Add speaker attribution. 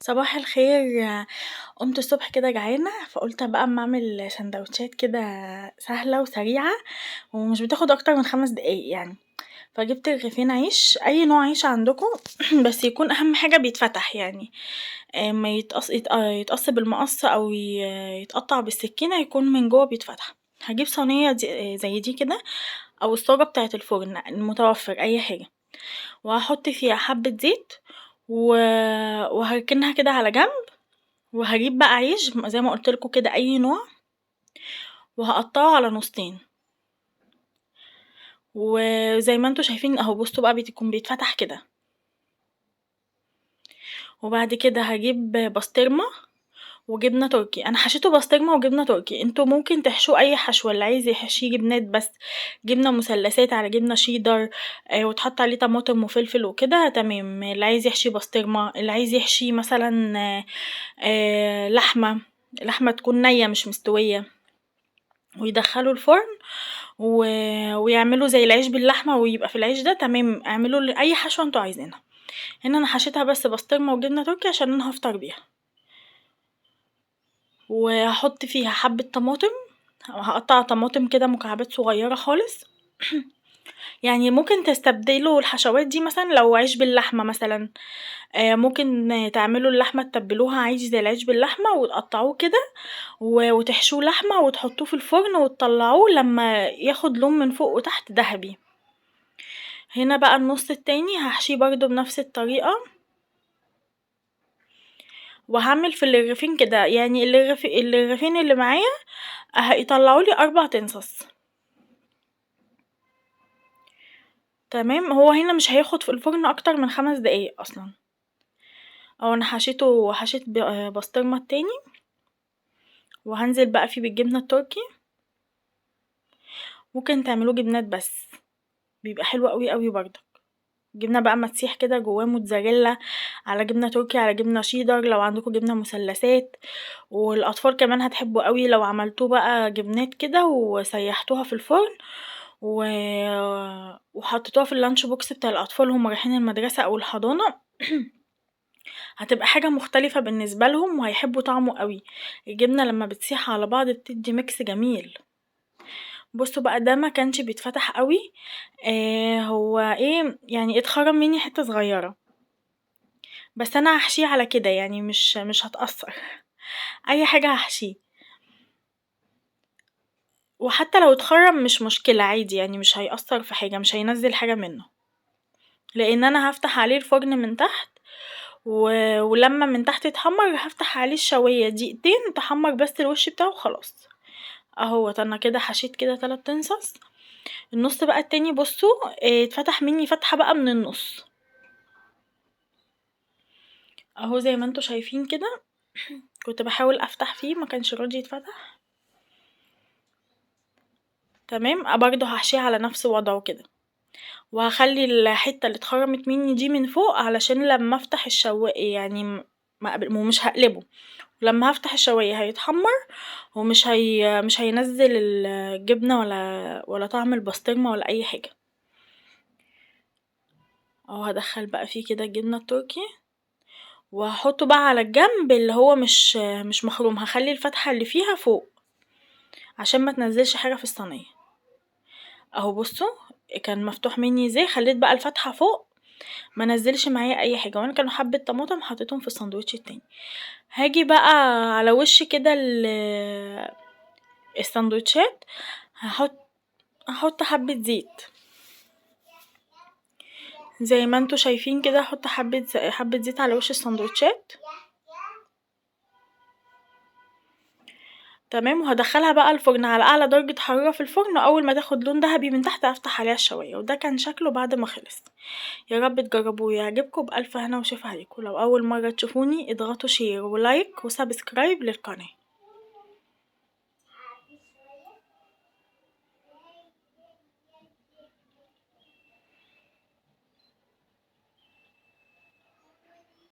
Speaker 1: صباح الخير. قُمت الصبح كده جعانة، فقُلت بقى أمّا أعمل ساندوتشات كده سهلة وسريعة ومش بتاخد أكتر من 5 دقايق يعني. فجِبت رغيفين عيش، أي نوع عيش عندكم بس يكون أهم حاجة بيتفتح يعني، ما يتقص يتقص بالمقص أو يتقطع بالسكينة، يكون من جوه بيتفتح. هاجيب صينية زي دي كده أو الصاجة بتاعة الفرن المتوفر أي حاجة، وهاحط فيها حبة زيت وهاركنها كده على جنب، وهاجيب بقى عيش زي ما قُلت لكم كده أي نوع، وهاقطعه على نصين. وزي ما أنتم شايفين أهو، بصوا بقى بيكون بيتفتح كده. وبعد كده هاجيب بسطرمة وجبنة تركي، أنا حشيته بسطرمة وجبنة تركي، أنتم ممكن تحشوه أي حشوة، اللي عايز يحشيه جبنات بس، جبنة مثلثات على جبنة شيدر، وتحط عليه طماطم وفلفل وكده تمام. اللي عايز يحشي بسطرمة، اللي عايز يحشي مثلا، لحمة، لحمة تكون نية مش مستوية، ويدخلوا الفرن ويعملوا زي العيش باللحمة ويبقى في العيش ده تمام. اعملوا أي حشوة انتوا عايزينها. هنا أنا حشيتها بس بسطرمة وجبنة تركي عشان أنا هفطر بيها. وهحط فيها حبة طماطم، وهقطع طماطم كده مكعبات صغيرة خالص. يعني ممكن تستبدلوا الحشوات دي مثلا لو عيش باللحمة مثلا، ممكن تعملوا اللحمة تتبلوها عادي زي العيش باللحمة وتقطعوه كده وتحشوه لحمة وتحطوه في الفرن وتطلعوه لما ياخد لون من فوق وتحت ذهبي. هنا بقى النص التاني هحشيه برضو بنفس الطريقة، وهعمل في الرغيفين كده، يعني الرغيفين اللي معايا هيطلعوا لي 4 تنصص. تمام. هو هنا مش هياخد في الفرن اكتر من 5 دقايق اصلا. اهو انا حشيت بسطرمة التاني، وهنزل بقى فيه بالجبنة التركي. ممكن تعملوه جبنات بس، بيبقى حلو قوي قوي برضك. جبنة بقى ما تسيح كده جواه موتزاريلا على جبنة تركي على جبنة شيدر، لو عندكم جبنة مثلثات. والأطفال كمان هتحبوا قوي لو عملتوه بقى جبنات كده وسيحتوها في الفرن وحطيتوها في ال lunch box بتاع الأطفال وهم رايحين المدرسة أو الحضانة. هتبقى حاجة مختلفة بالنسبة لهم وهيحبوا طعمه قوي. الجبنة لما بتسيح على بعض بتدي mix جميل. بصوا بقى ده ما كانش بيتفتح قوي، هو ايه يعني اتخرم مني حتة صغيرة، بس انا هحشيه على كده يعني مش هتأثر اي حاجة هحشيه، وحتى لو اتخرم مش مشكلة عادي يعني مش هيأثر في حاجة، مش هينزل حاجة منه، لان انا هفتح عليه الفرن من تحت ولما من تحت يتحمر هفتح عليه الشواية دقيقتين تحمر بس الوش بتاعه وخلاص. اهوت انا كده حشيت كده 3 تنصص. النص بقى التاني بصوا، اتفتح مني فتحة بقى من النص اهو زي ما انتوا شايفين كده. كنت بحاول افتح فيه ما كانش راضي يتفتح. تمام. برضه هحشيه على نفس وضعه كده، وهخلي الحتة اللي اتخرمت مني دي من فوق علشان لما افتح الشواية يعني ما قبل، ومش هقلبه، لما هفتح الشواية هيتحمر ومش مش هينزل الجبنة ولا طعم البسطرمة ولا اي حاجة. اهو هدخل بقى فيه كده الجبنة التركي، وهحطه بقى على الجنب اللي هو مش مخروم، هخلي الفتحة اللي فيها فوق عشان ما تنزلش حاجة في الصينية. اهو بصوا كان مفتوح مني ازاي، خليت بقى الفتحة فوق ما نزلش معايا اي حاجة. وانا كانوا حبة طماطم حطيتهم في الساندوتش التاني. هاجي بقى على وش كده الساندوتشات، هحط حبة زيت زي ما انتوا شايفين كده، هحط حبة زيت على وش الساندوتشات. تمام. وهدخلها بقى الفرن على اعلى درجة حرارة في الفرن، اول ما تاخد لون ذهبي من تحت هفتح عليها الشواية. وده كان شكله بعد ما خلص. يا رب تجربوه ويعجبكم. بألف هنا وشفا عليكم. لو اول مرة تشوفوني اضغطوا share و like و subscribe للقناة.